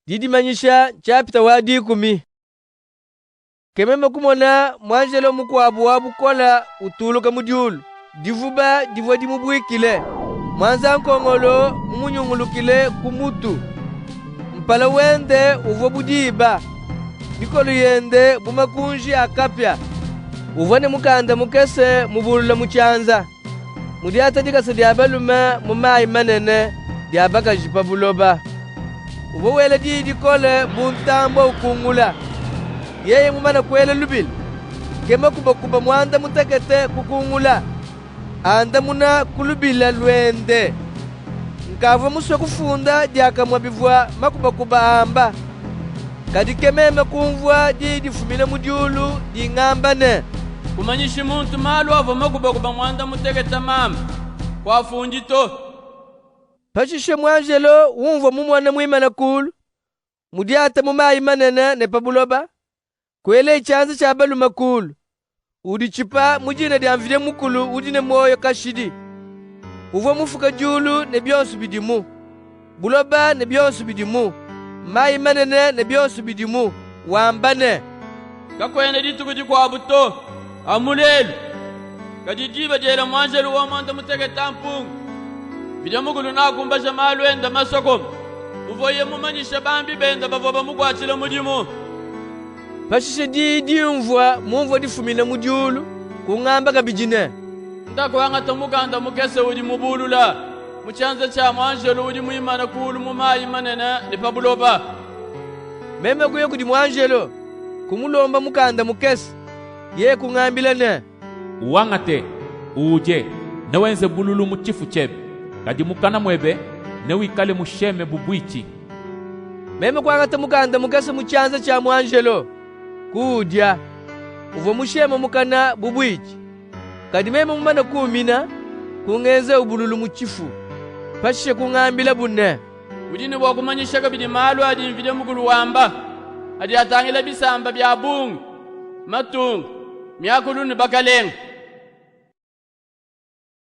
Didimanyisha nshapita wa dikumi. Ke meme kumona muanjelo mukuabu wa bukole utuluka mu diulu. Divuba divua dimubuikile, muanzankongolo mumunyungulukile ku mutu. Mpala wende uvua bu diba, mikolu yende bu makunji a kapia. Uvua ne mukanda mukese mubulula mu tshianza, mudiate dikasa dia balume mu mayi manene, dia bakaji pa buloba. Uvua wela diyi dikole bu ntambue ukungula. Yeye mumane kuela lubila, ke makubakuba muanda mutekete kukungula, andamuna ku lubila luende. Nkavua musue kufunda diakamue bivua makubakuba amba. Kadi ke meme kumvua diyi difumina mu diulu dingamba ne, Kumanyishi muntu malu avua makubakuba muanda mutekete mambe, kuafundi to. Pashishe muanjelo umvua mumone muimane kulu, mudiate mu mayi manene ne pa buloba, kuelaye tshianza tshia balume kulu, uditshipa mu dina dia Mvidi Mukulu udi ne muoyo kashidi, uvua mufuke diulu ne bionsu bidimu, buloba ne bionsu bidimu, mayi manene ne bionsu bidimu, wamba ne, Kakuena dituku dikuabu to, amu lelu. Kadi diba diela muanjelu wa muanda mutekete mpungi, Mvidi Mukulu neakumbaje malu ende masokome, muvuaye mumanyishe bambi bende bavua bamukuatshila mudimu. Pashishe diyi dimvua mumvue difumina mu diulu, kungamba kabidi ne, Ndaku angata mukanda mukese udi mubulula mu tshianza tshia muanjelu udi muimane kulu mu mayi manene ne pa buloba. Meme kuya kudi muanjelo, kumulomba mukanda mukese. Yeye kungambila ne, Uwangate, uudie, newenze bululu mu tshifu tshiebe, kadi mukana muebe newikale musheme bu buitshi. Meme kuangata mukanda mukese mu tshianza tshia muanjelo, kuudia. Uvua musheme mukana bu buitshi. Kadi meme mumane kuumina, kungenzewu bululu mu tshifu. Pashishe kungambilabu ne, Udi ne bua kumanyisha kabidi malu adi Mvidi Mukulu wamba, adi atangila bisamba bia bungi, matunga, miakulu ne bakalenga.